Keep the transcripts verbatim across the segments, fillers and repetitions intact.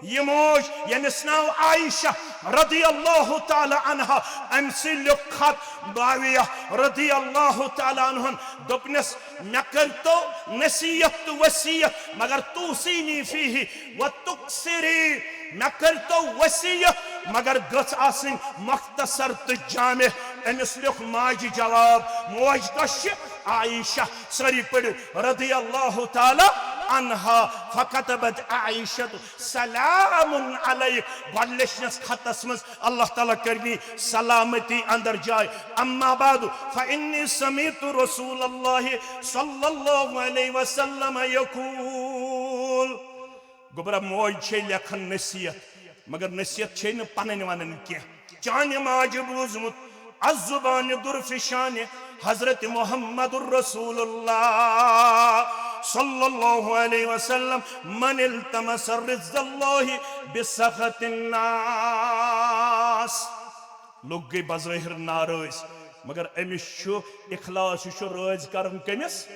یہِ موج، ییٚمِس ناو عائشہ رضی اللہ تعالیٰ عنہا، أمۍ سٕے لیوٚکھ خط معاویہ رضی اللہ تعالیٰ عنہن، دوٚپنس، مےٚ کٔرۍتو نصیحت تہٕ وصیت، مگر توصینی فیہ و تقصری، مےٚ کٔرۍتو وصیت، مگر گٔژھ آسٕنۍ مختصر تہٕ جامع۔ أمِس لیوٚکھ ماجہِ جواب، موج کۄس چھِ؟ عائشہ۔ سٲری پٔرِو، رضی اللہ تعالیٰ عنہا۔ فکتبت عائشہ سلام علیک، گۄڈٕ لیچھنس خطس منٛز، اللہ تعالیٰ کٔرنی سلامتی اندر جاے۔ اما بعد، فانی سمعت رسول اللہ صلی اللہ علیہ وسلم یقول۔ گوٚبرا، موج چھے لیکھان نصیحت، مگر نصیحت چھے نہٕ پنٕنۍ ونان کینٛہہ۔ چانہِ ماجہِ بوٗزمُت، از زبانِ درفشانِ حضرت محمد رسول اللہ صلی اللہ علیہ وسلم، من التمس رضا اللہ بسخط الناس۔ لوٗکھ گٔے بظٲہِر ناراض، مگر أمِس چھُ اخلاص، یہِ چھُ رٲضۍ کران کٔمِس؟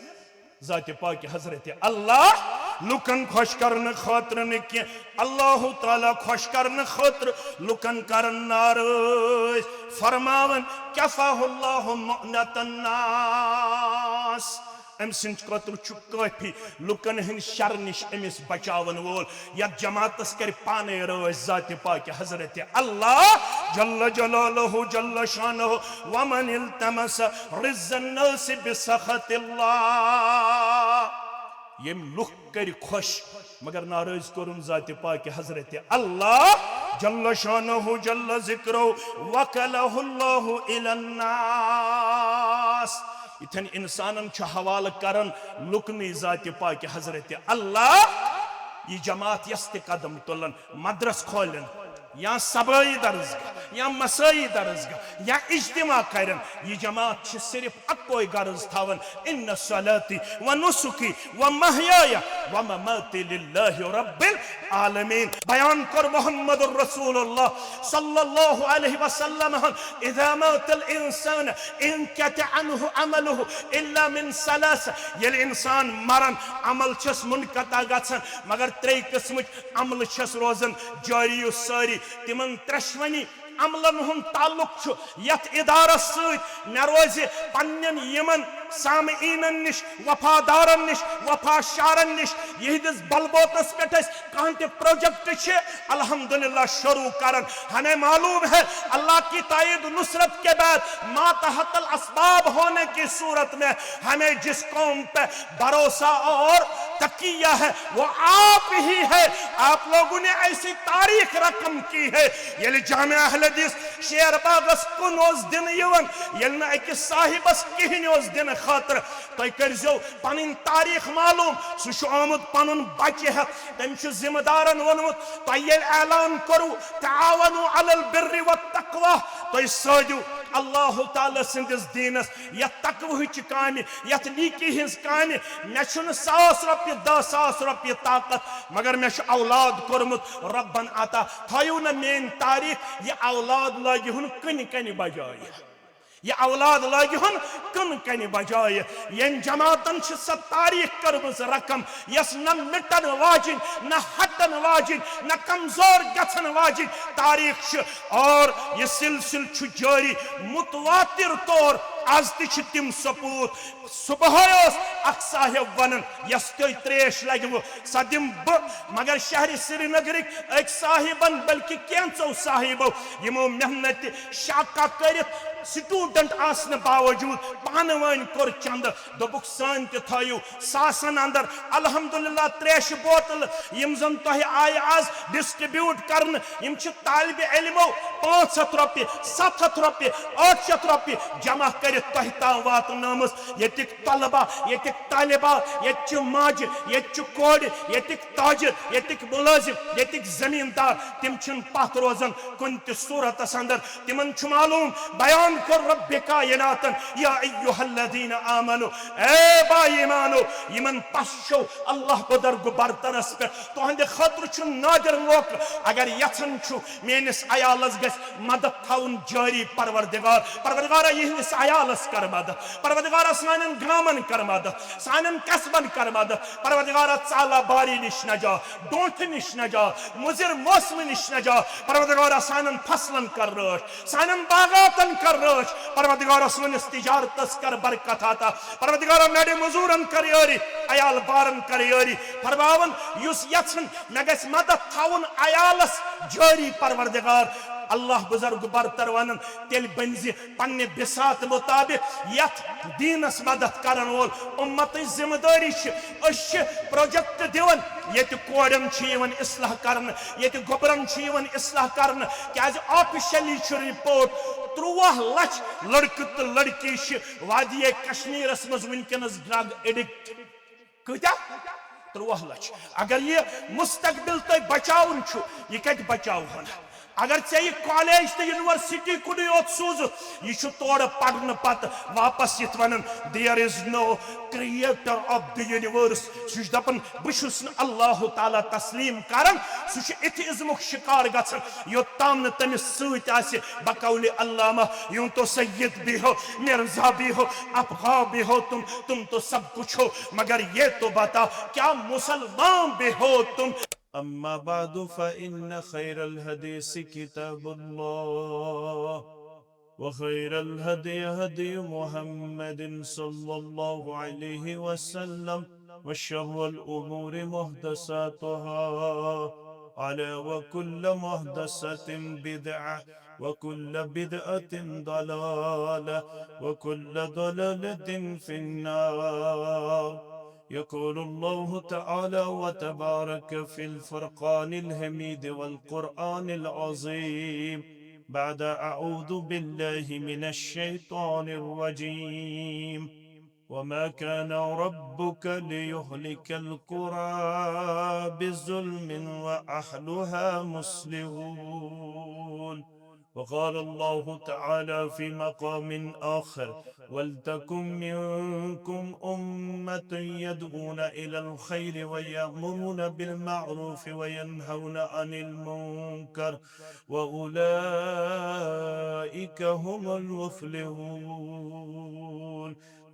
ذاتِ پاکِ حضرت اللہ۔ لُکن خۄش کرنہٕ خٲطرٕ نہٕ کینٛہہ، اللہ تعالیٰ خۄش کرنہٕ خٲطرٕ لُکن کرن ناراض۔ فرماوان، کفاہ اللہ مؤنۃ الناس۔ أمۍ سٕنٛدِ خٲطرٕ چھُ کٲفی لُکن ہٕنٛدِ شرٕ نِش أمِس بچاون وول۔ یتھ جماعتس کرِ پانے رٲضۍ ذاتِ پاکِ حضرت اللہ جل جلالہ جل شانہ، ومن التمس رضا الناس بسخط اللہ۔ ییٚمۍ لُکھ کرِ خۄش مگر ناراض کوٚرُن ذاتِ پاکِ حضرت اللہ جل شانہ جل ذکرہ، وکلہ اللہ الی الناس۔ یِتھٮ۪ن انسانن چھُ حوالہٕ کران لُکنٕے ذاتِ پاکِ حضرت اللہ۔ یہِ جماعت یۄس تہِ قدم تُلن، مدرس کھولن، یا سبٲیی درسگاہ، یا مسٲیی درسگاہ، یا اجتماع کرن، یہِ جماعت چھِ صرف اکوے غرض تھاوان، ان صلاتی و نسکی و محیای و مماتی للہ رب العالمین۔ بیان کوٚر محمد رسول اللہ صلی اللہ علیہ وسلم، اذا مات الانسان انقطع عنہ عملہ الا من ثلاث۔ ییٚلہِ انسان مران، عمل چھس منقطع گژھان، مگر ترٛیٚیہِ قٕسمٕکۍ عملہٕ چھس روزان جٲری و سٲری۔ تِمن ترٛٮ۪شوٕنی عملن ہُنٛد تعلق چھُ یتھ ادارس سۭتۍ۔ مےٚ روزِ پننٮ۪ن یِمن سامعیٖنن نِش، وفادارن نِش، وفا شارن نِش، یِہنٛدِس بلبوتس پٮ۪ٹھ أسۍ کانٛہہ تہِ پروجیکٹ چھِ الحمدللہ شروع کران۔ ہمیں معلوم ہے، اللہ کی تائید نصرت کے بعد ماتحت الاسباب ہونے کی صورت میں ہمیں جس قوم پہ بھروسہ اور تقیہ ہے، وہ آپ ہی ہے۔ آپ لوگوں نے ایسی تاریخ رقم کی ہے۔ ییٚلہِ جامع اہل حدیث شیر باغس کُن اوس دِنہٕ یِوان، ییٚلہِ نہٕ أکِس صاحبس کِہینۍ اوس دِنہٕ خٲطرٕ، تُہۍ کٔرزیو پنٕنۍ تاریخ معلوم۔ سُہ چھُ آمُت پنُن بچہِ ہٮ۪تھ، تٔمۍ چھُ ذمہٕ دارن ووٚنمُت، تۄہہِ ییٚلہِ اعلان کوٚروٕ، تعاونوا علی البر والتقوی، تُہۍ سٲدِو اللہ تعالیٰ سٕنٛدِس دیٖنس، یتھ تقوہٕچ کامہِ، یتھ نیکی ہٕنٛز کامہِ۔ مےٚ چھُنہٕ ساس رۄپیہِ، دہ ساس رۄپیہِ طاقت، مگر مےٚ چھُ اولاد کوٚرمُت رۄبن عطا۔ تھٲیِو نہ میٲنۍ تاریخ، یہِ اولاد لٲگِہُن کٕنہِ کنہِ بجایہِ۔ یہِ اولاد لٲگِہُن کٕنہِ کنہِ بجایہِ۔ ییٚمۍ جماعتن چھِ سۄ تاریخ کٔرمٕژ رقم، یۄس نہ مٹن واجِنۍ، نہ ہٹن واجِنۍ، نہ کمزور گژھن واجِنۍ تاریخ چھِ۔ اور یہِ سلسلہٕ چھُ جٲری متواتر طور۔ از تہِ چھِ تِم ثبوت۔ صبحٲے اوس اکھ صاحب ونان، یۄس تۄہہِ تریش لگوٕ، سۄ دِمہٕ بہٕ، مگر شہرِ سرینگرٕکۍ أکۍ صاحبن، بلکہِ کینژو صاحبو، یِمو محنت شاقہ کٔرِتھ، سٹوڈنٹ آسنہٕ باوجود پانہٕ وٲنۍ کوٚر چندٕ۔ دوٚپُکھ، سٲنۍ تہِ تھٲیِو ساسن اندر۔ الحمدللہ، تریشہِ بوتلہٕ، یِم زن تۄہہِ آیہِ از ڈسٹریبیوٹ کرنہٕ، یِم چھِ طالب علمو پانٛژھ ہتھ رۄپیہِ، ستھ ہتھ رۄپیہِ، ٲٹھ شتھ رۄپیہِ جمع کٔرِتھ تۄہہِ تام واتنٲومٕژ۔ ییٚتِکۍ طلبہ، ییٚتِکۍ طالبات، ییٚتہِ چہِ ماجہِ، ییٚتہِ چہِ کورِ، ییٚتِکۍ تاجر، ییٚتِکۍ مُلٲزِم، ییٚتِکۍ زٔمیٖندار، تِم چھِنہٕ پتھ روزان کُنہِ تہِ صوٗرتس اندر۔ تِمن چھُ معلوٗم، بیان کوٚر رب کائناتن، یا ایھا الذین آمنو، اے با ایمانو، یمن پس چھو اللہ بزرگ برترس پہ، تہندِ خاطر چھ نادر موقع، اگر یژھان چھو میانس عیالس گژھِ مدد تھاون جاری، پروردگار، پروردگارا یہندس عیالس کر مدد، پروردگارا سانن گامن کر مدد، سانن قصبن کر مدد، پروردگارا ژالہ باری نش نجات، ڈونٹھ نش نجات، مضر موسم نش نجات، پروردگارا سانن فصلن کر رٲچھ، سانن باغاتن کر رٲچھ، پروردگارا سٲنِس تجارتس کر برکت عطا، پروردگارا نڑِ مزورن کر یٲری، عیال بارن کر یٲری، فرماوان یُس یژھن مےٚ گژھِ مدد تھاوُن عیالس جٲری، پروردگار اللہ بزرگ برتر ونان تیٚلہِ بٔنزِ پننہِ بساط مطابق یتھ دینس مدد کرن وول امتٕچ ذمہ دٲری چھِ۔ أسۍ چھِ پروجیکٹ دِوان، ییٚتہِ کورٮ۪ن چھِ یِوان اصلاح کرنہٕ، ییٚتہِ گوٚبرن چھِ یِوان اصلاح کرنہٕ، کیازِ آفیشلی چھُ رپورٹ، ترٛواہ لچھ لڑکہٕ تہٕ لڑکی چھِ وادی کشمیرس منٛز وٕنکیٚنس ڈرگ ایڈکٹ۔ کۭتیاہ؟ ترٛواہ لچھ۔ اگر یہِ مستقبل تۄہہِ بچاوُن چھُ، یہِ کتہِ بچاوہون؟ اگر ژےٚ یہِ کالج تہٕ یونیورسٹی کُنُے یوت سوٗزُتھ، یہِ چھُ تورٕ پرنہٕ پتہٕ واپس یِتھ ونان، "There is no creator of the universe"۔ سُہ چھُ دپان، "بہٕ چھُس نہٕ اللہ تعالیٰ تسلیم کران"۔ سُہ چھُ ایتھیزمُک شکار گژھان، یوٚت تام نہٕ تٔمِس سۭتۍ آسہِ بقول علامہ یوں تو سید بھی ہو، مرزا بھی ہو، افغاں بھی ہو تم، تم تو سب کچھ ہو، مگر یہ تو بتا کیا مسلمان بھی ہو تم؟ أما بعد، فإن خير الحديث كتاب الله، وخير الهدي هدي محمد صلى الله عليه وسلم، وشر الأمور محدثاتها، ألا وكل محدثة بدعة، وكل بدعة ضلالة، وكل ضلالة في النار. يقول الله تعالى وتبارك في الفرقان الحميد والقرآن العظيم بعد أعوذ بالله من الشيطان الرجيم: وما كان ربك ليهلك القرى بظلم وأهلها مصلحون. وقال الله تعالى في مقام آخر: ولتكن منكم أمة يدعون إلى الخير ويأمرون بالمعروف وينهون عن المنكر وأولئك هم المفلحون.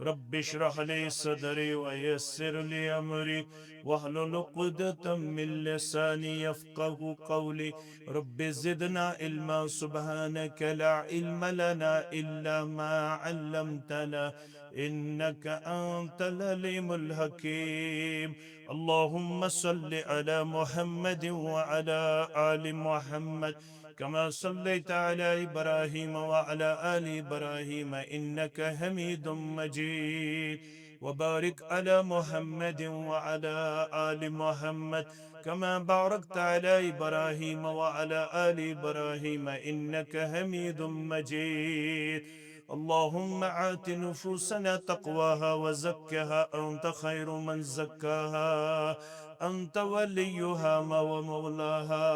رب اشرح لي صدري ويسر لي أمري واحلل عقدة من لساني يفقه قولي. رب زدنا علما، سبحانك لا علم لنا إلا ما علمتنا، إنك أنت العليم الحكيم. اللهم صل على محمد وعلى آل محمد كما صليت على إبراهيم وعلى آل إبراهيم إنك حميد مجيد. وبارك على محمد وعلى آل محمد كما باركت على إبراهيم وعلى آل إبراهيم إنك حميد مجيد. اللهم آت نفوسنا تقواها وزكها أنت خير من زكاها أنت وليها ومولاها.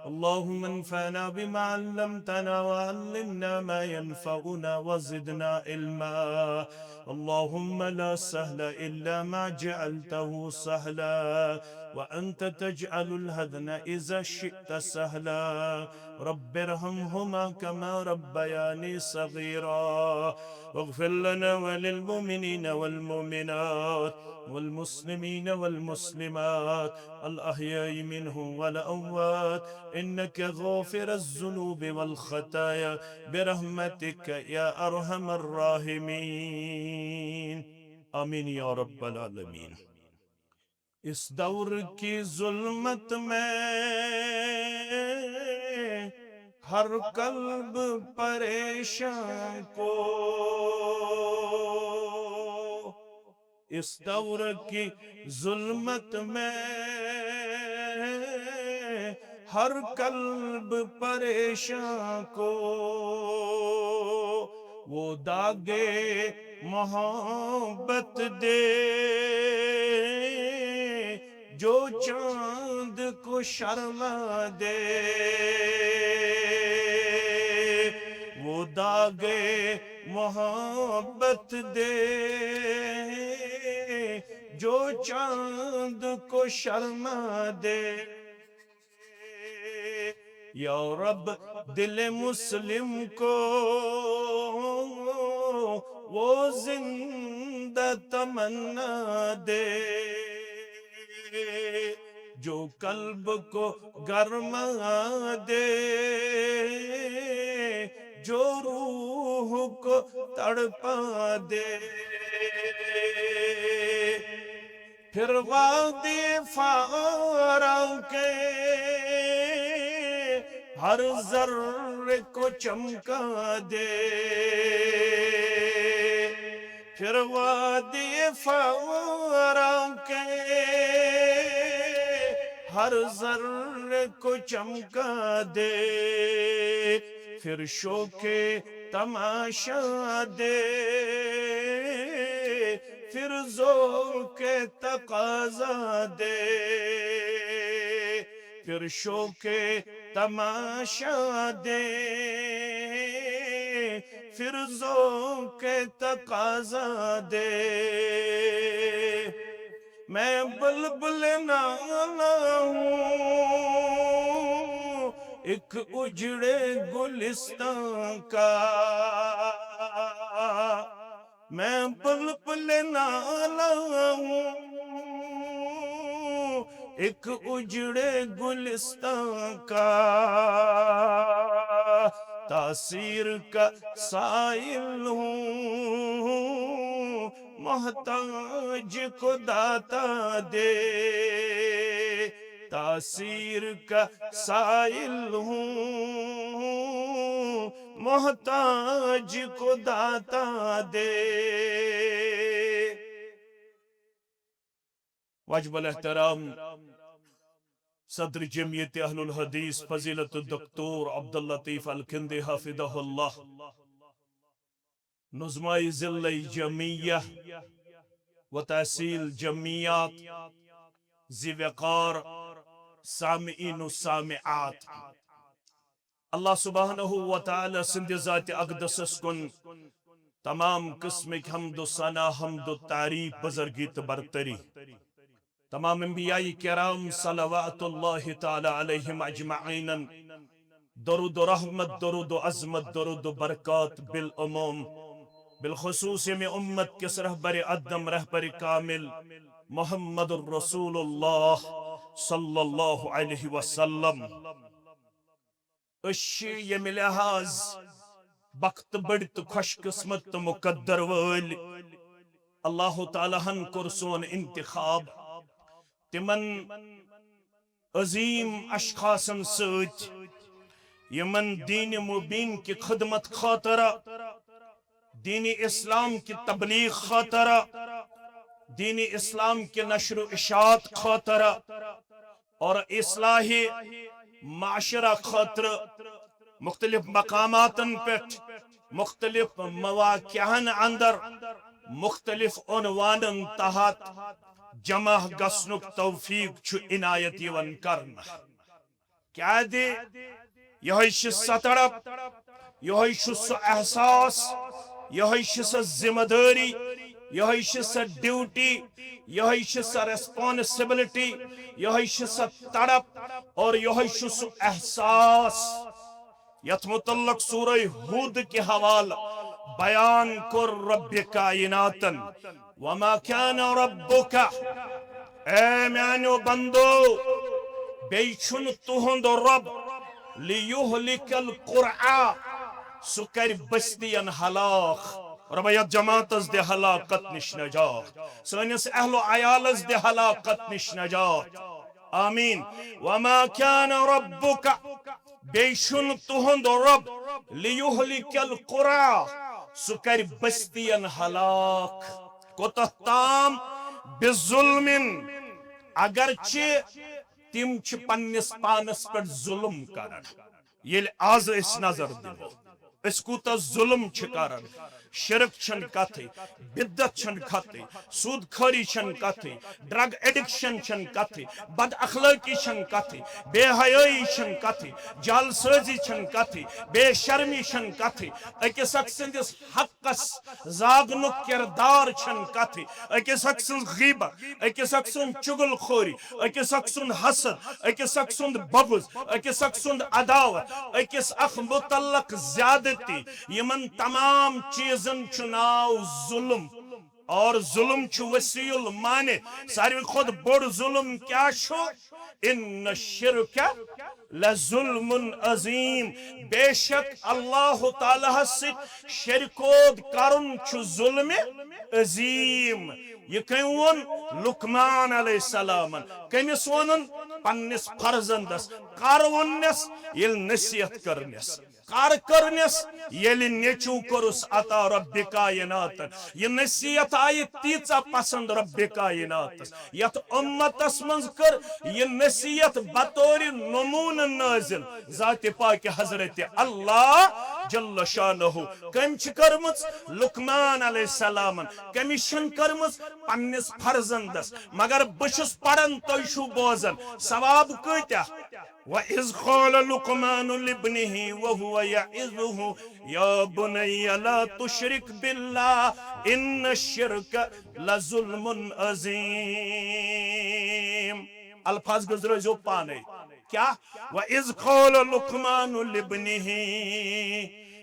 اللهم انفعنا بما علمتنا وعلمنا ما ينفعنا وزدنا علما. اللهم لا سهل إلا ما جعلته سهلا وأنت تجعل الحزن إذا شئت سهلا. رب ارحمهما كما ربياني صغيرا. واغفر لنا وللمؤمنين والمؤمنات والمسلمين والمسلمات الأحياء منهم والأموات إنك غافر الذنوب والخطايا برحمتك يا أرحم الراحمين. آمين يا رب العالمين. اس دور کی ظلمت میں ہر قلب پریشاں کو، اس دور کی ظلمت میں ہر قلب پریشاں کو وہ داغ محبت دے جو چاند کو شرما دے۔ وہ داغ محبت دے، جو چاند کو شرما دے۔ یا رب، دل مسلم کو وہ زندہ تمنا دے، جو قلب کو گرما دے، جو روح کو تڑپا دے۔ پھر وادی فارا کے ہر ذرے کو چمکا دے، پھر وادی فارا کے ہر ذرے کو چمکا دے، پھر شوق تماشا دے، پھر ذوق تقاضا دے، پھر شوق تماشا دے، پھر ذوق تقاضا دے۔ میں بلبل نالا ہوں ایک اجڑے گلستان کا، میں بلبل نالا ہوں ایک اجڑے گلستان کا، تاثیر کا سائل ہوں، محتاج کو داتا دے، تاثیر کا سائل ہوں، محتاج کو داتا دے۔ واجب الاحترام صدر جمعیت اہل الحدیث فضیلت الدکتور عبداللطیف الکندی حفظہ اللہ، نظمائے ضلع جمعیہ و تحصیل جمعیات، ذی وقار سامعین و سامعات، اللہ سبحانہ و تعالیٰ سٕنٛدِ ذاتِ اقدسس کُن تمام قٕسمٕکۍ حمد و ثنا، حمد و تعریف، بزرگی تہٕ برتری۔ تمام انبیاء کرام صلوات اللہ تعالیٰ علیہم اجمعینن درود و رحمت، درود و عظمت، درود و برکات بالعموم، بالخصوص ییٚمہِ امت کِس رہبر اعظم، رہبر کامل محمد رسول اللہ صلی اللہ علیہ وسلم۔ أسۍ چھِ ییٚمہِ لحاظ بخت بٔڑۍ تہٕ خۄش قسمت تہٕ مقدر وٲلۍ۔ اللہ تعالیٰ ہن کوٚر سون انتخاب تِمن عظیم اشخاصن سۭتۍ، یِمن دین مبین کہِ خدمت خٲطرٕ، دین اسلام کہِ تبلیغ خٲطرٕ، دین اسلام کہِ نشر و اشاعت خٲطرٕ اور اصلاح معاشرہ خٲطرٕ مختلف مقاماتن پٮ۪ٹھ، مختلف مواقعن اندر، مختلف عنوانن تحت جمع گژھنُک توفیق چھُ عنایت یِوان کرنہٕ۔ کیازِ یِہوٚے چھِ سۄ تڑپ، یِہوٚے چھُ سُہ احساس، یِہوٚے چھِ سۄ ذمہ دٲری، یِہوٚے چھِ سۄ ڈیوٹی، یِہوٚے چھِ سۄ ریسپانسبلٹی، یِہوٚے چھِ سۄ تڑپ اور یِہوٚے چھُ سُہ احساس یتھ متعلق سورہ ہود کہِ حوالہٕ بیان کوٚر رب کائناتن، وما كان ربك، اے میانیو بندو، بیٚیہِ چھُنہٕ تُہُنٛد رب ليهلك القرى، سُہ کرِ بستین ہلاک۔ رۄبا یتھ جماعتس دِ ہلاکت نِش نجات، سٲنِس اہل و عیالس دِ ہلاکت نِش نجات۔ آمین۔ وما كان ربك، بیٚیہِ چھُنہٕ تُہُنٛد رب ليهلك القرى، سُہ کرِ بستین ہلاک۔ کوتاہ تام؟ بظلم، اگرچہ تِم چھِ پننِس پانس پٮ۪ٹھ ظلم کران۔ ییٚلہِ از أسۍ نظر دِمو، أسۍ کوٗتاہ ظلم چھِ کران، شرک چھن کتھے، بدعت چھن کتھے، سود خوری چھن کتھے، ڈرگ ایڈکشن چھن کتھے، بد اخلاقی چھن کتھے، بے حیائی چھن کتھے، جعل سازی چھن کتھے، بے شرمی چھن کتھے۔ أکِس اکھ سٕنٛدِس حقس زاگنُک کردار چھن کتھے۔ أکِس اکھ سٕنٛز غیبت، أکِس اکھ سُنٛد چغل خوری، أکِس اکھ سُنٛد حسد، أکِس اکھ سُنٛد بغض، أکِس اکھ سُنٛد عداوت، أکِس اکھ متعلق زیادتی، یِمن تمام چیزن چھُ ناو ظلم۔ اور ظلم چھُ وسیع المانع۔ ساروی کھۄتہٕ بوٚڑ ظلم کیٛاہ چھُ؟ ان الشرک لظلم عظیم۔ بے شک اللہ تعالیٰ ہس سۭتۍ شرکود کرُن چھُ ظلم عظیم۔ یہِ کٔمۍ ووٚن؟ لقمان علیہ السلامن۔ کٔمِس ووٚنُن؟ پننِس فرزندس۔ کر ووٚننس؟ ییٚلہِ نصیحت کٔرنس۔ کر کٔرنس؟ ییٚلہِ نیٚچو کوٚرُس عطا رب کائناتن۔ یہِ نصیحت آیہِ تیٖژاہ پسند رب کائناتس، یتھ امتس منٛز کٔر یہِ نصیحت بطور نمونہٕ نازل ذات پاک حضرت اللہ جل شانہ۔ کٔمۍ چھِ کٔرمٕژ؟ لقمان علیہ السلامن۔ کٔمِس چھَن کٔرمٕژ؟ پننِس فرزندس۔ مگر بہٕ چھُس پران، تُہۍ چھِو بوزان، ثواب کۭتیاہ؟ وَإِذْ قَالَ لُقْمَانُ لِابْنِهِ وَهُوَ يَعِظُهُ يَا بُنَيَّ لَا تُشْرِكْ بِاللَّهِ إِنَّ الشِّرْكَ لَظُلْمٌ عَظِيمٌ۔ الفاظ گٔنزرٲوزیو پانے۔ کیٛاہ؟ وَإِذْ قَالَ لُقْمَانُ لِابْنِهِ۔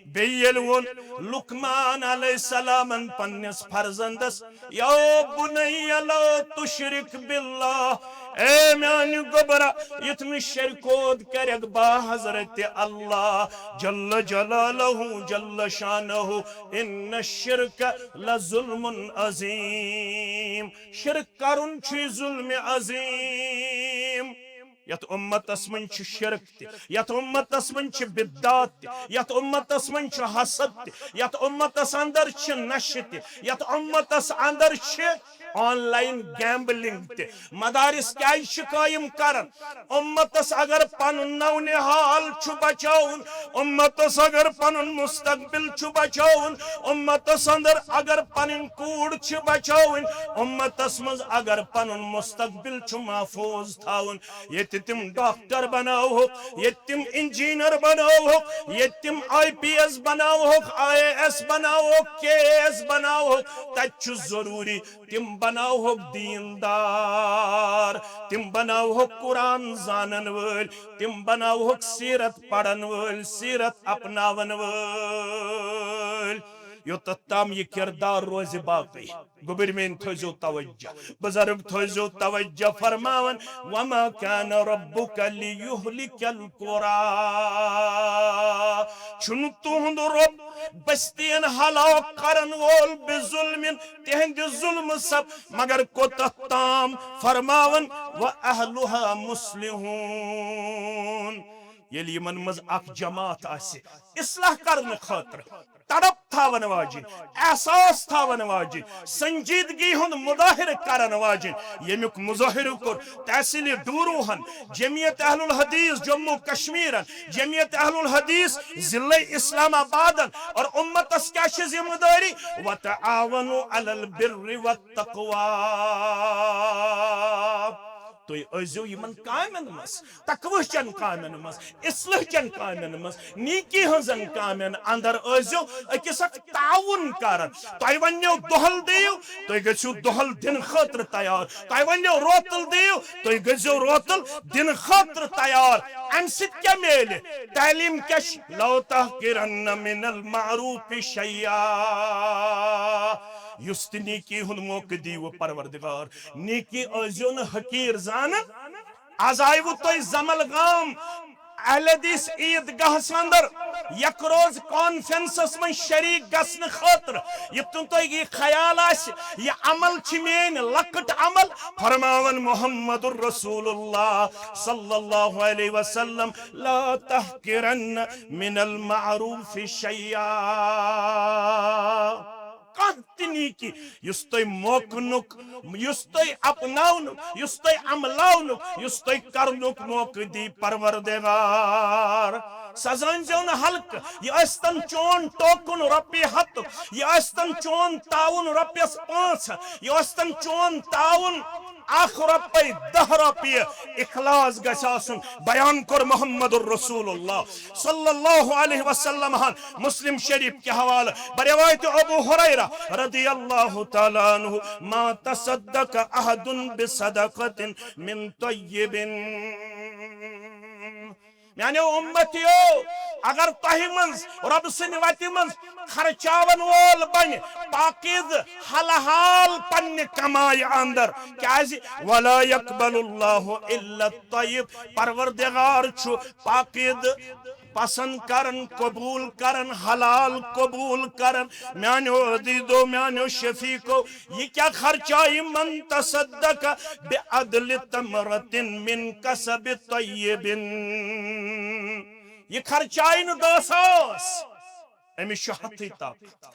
بیٚیہِ ییٚلہِ ووٚن لقمان علیہ السلامن پننِس فرزندس، یا بُنَيَّ لَا تُشْرِكْ بِاللَّهِ، اے میانہِ گوٚبرا، یُتھ نہٕ شرکود کرکھ با حضرت اللہ جل جلالہ جل شانہ، ان الشرک لظلم عظیم۔ شرک کرُن چھُ ظلم عظیم۔ یتھ امتس منٛز چھُ شرک تہِ، یتھ امتس منٛز چھِ بدعات تہِ، یتھ امتس منٛز چھُ حسد تہِ، یتھ امتس اندر چھِ نشہٕ تہِ، یتھ امتس اندر چھِ آن لائن گیمبلنگ تہِ۔ مدارس کیازِ چھِ قٲیِم کران؟ امتس اگر پنُن نو نہال چھُ بچاوُن، امتس اگر پنُن مستقبل چھُ بچاوُن، امتس اندر اگر پنٕنۍ کوٗر چھِ بچاوٕنۍ، امتس منٛز اگر پنُن مستقبل چھُ محفوظ تھاوُن، ییٚتہِ تِم ڈاکٹر بناوہوکھ، ییٚتہِ تِم انجینئر بناوہوکھ، ییٚتہِ تِم آئی پی ایس بناوہوکھ، آئی اے ایس بناوہوکھ، کے اے ایس بناوہوکھ، تتہِ چھُ ضروٗری تِم بناوہوکھ دیندار، تِم بناوہوکھ قرآن زانن وٲلۍ، تِم بناوہوکھ سیرت پرن وٲلۍ، سیرت اپناون وٲلۍ، یوٚتتھ تام یہِ کردار روزِ باقٕے۔ گوٚبٕرۍ میٲنۍ تھٲیزیو توجہ، بزرگ تھٲیزیو توجہ، فرماوان، وما كان ربك ليهلك القرى۔ چھُنہٕ تُہُنٛد رۄب بستین ہلاک کرن وول بظلم، تِہنٛدِ ظلمہٕ سب، مگر کوٚتتھ تام؟ فرماوان، واهلها مصلحون۔ ییٚلہِ یِمن منٛز اکھ جماعت آسہِ اصلاح کرنہٕ خٲطرٕ، تڑپ تھاون واجن، احساس تھاون واجن، سنجیدگی ہُنٛد مظاہرٕ کرن واجن، ییٚمیُک مظاہرٕ کوٚر تحصیل ڈوروہن، جمعیت اہل الحدیث جموں کشمیرن، جمعیت اہل الحدیث ضلع اسلام آبادن، اور امتس کیا چھِ ذمہ داری؟ وتعاونوا علی البر والتقوی۔ تُہۍ ٲسۍزیو یِمن کامٮ۪ن منٛز، تقوی چٮ۪ن کامٮ۪ن منٛز، اصلاح چٮ۪ن کامٮ۪ن منٛز، نیکی ہٕنٛزن کامٮ۪ن اندر ٲسۍزیو أکِس اکھ تعاون کران۔ تۄہہِ وننیو دۄہل دِیِو، تُہۍ گٔژھِو دۄہل دِنہٕ خٲطرٕ تیار۔ تۄہہِ وننیو روتل دِیِو، تُہۍ گٔژھۍزیو روتل دِنہٕ خٲطرٕ تیار۔ امہِ سۭتۍ کیٛاہ میلہِ؟ تعلیٖم کیٛاہ چھِ؟ لا تحقرن من المعروف شیئا۔ یُس تہِ نیکی ہُنٛد موقعہٕ دِیِو پروردگار، نیکی ٲسۍزیو نہٕ حقیٖر زانان۔ از آیوٕ تُہۍ زمل گام اہل حدیث عیٖد گاہس اندر یک روز کانفرنسس منٛز شریک گژھنہٕ خٲطرٕ۔ یُتھ نہٕ تۄہہِ یہِ خیال آسہِ، یہِ عمل چھِ میٲنۍ لۄکٕٹ عمل۔ فرماوان محمد رسول اللہ صلی اللہ علیہ وسلم، لا تحقرن من المعروف شیئا۔ کانٛہہ تہِ نیکی یُس تۄہہِ موقنُک، یُس تۄہہِ اپناونُک، یُس تۄہہِ عملاونُک، یُس تۄہہِ کرنُک موقعہٕ دی پروردگار، سۄ زٲنۍ زیو نہٕ ہلکہٕ، یہِ ٲسۍتن چون ٹوکُن رۄپیہِ ہتُک، یہِ ٲسۍتن چون تعاوُن رۄپیَس پانٛژھ ہتھ، یہِ ٲسۍتن چون تعاوُن اکھ رۄپے، دَہ رۄپیہِ، اخلاص گژھِ آسُن۔ بیان کوٚر محمد رسول اللہ صلی اللہ علیہ وسلم ہن مسلم شریف کہِ حوالہٕ، بروایت ابو ہریرہ رضی اللہ تعالیٰ عنہ، ما تصدق احد بصدقة من طیب۔ میانیو امتیو، اگر تۄہہِ منٛز رۄب سٕنٛدِ وتہِ منٛز خرچاون وول بنہِ پاکیزٕ حلحال پننہِ کمایہِ اندر، کیازِ؟ ولا یقبل اللہ الا الطیب، پروردگار چھُ پاکیزٕ پسند کران، قبول کران، حلال قبول کران۔ میانیو عزیزو، میانیو شفیقو، یہِ کیٛاہ خرچایہِ؟ من تصدق بعدل تمرة من کسب طیب۔ یہِ خرچایہِ نہٕ دہ ساس، أمِس چھُ ہتھٕے طاقت،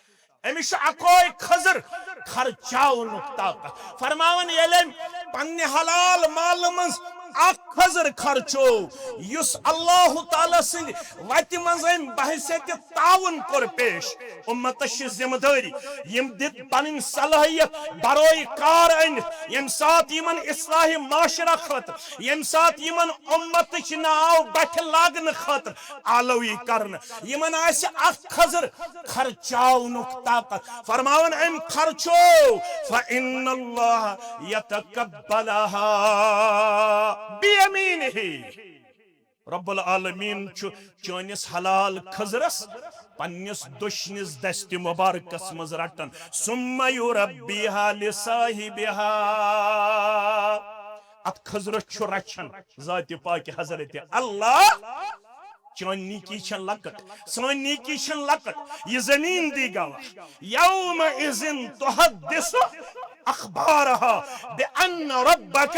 أمِس چھُ اکوے کھٔزٕر خرچاونُک طاقت۔ فرماوان، ییٚلہِ أمۍ پننہِ حلال مالہٕ منٛز اکھ کھٔزٕر خرچو، یُس اللہ تعالیٰ سٕنٛدِ وتہِ منٛز أمۍ بحیثیت تعاون کوٚر پیش، امتس چھِ ذمہ دٲری، یِم دِتھ پنٕنۍ صلٲحیت بروی کار أنِتھ، ییٚمہِ ساتہٕ یِمن اصلاح معاشرہ خٲطرٕ، ییٚمہِ ساتہٕ یِمن امتٕچ ناو بٹھِ لاگنہٕ خٲطرٕ آلو یی کرنہٕ، یِمن آسہِ اکھ کھٔزٕر خرچاونُک طاقت۔ فرماوان أمۍ خرچو، فإن اللہ یتقبلها بیمینہ۔ رب العالمین چھُ چٲنِس حلال کھٔزرس پننِس دٔچھنِس دستِ مبارکس منٛز رٹان۔ ثم یربیها لصاحبها۔ اتھ کھٔزرس چھُ رچھان ذاتِ پاکِ حضرت اللہ۔ چٲنۍ نیکی چھےٚ لۄکٕٹ، سٲنۍ نیکی چھےٚ لۄکٕٹ۔ یہِ زٔمیٖن دی گواہ۔ یومئذ تحدث اخبارها بأن ربك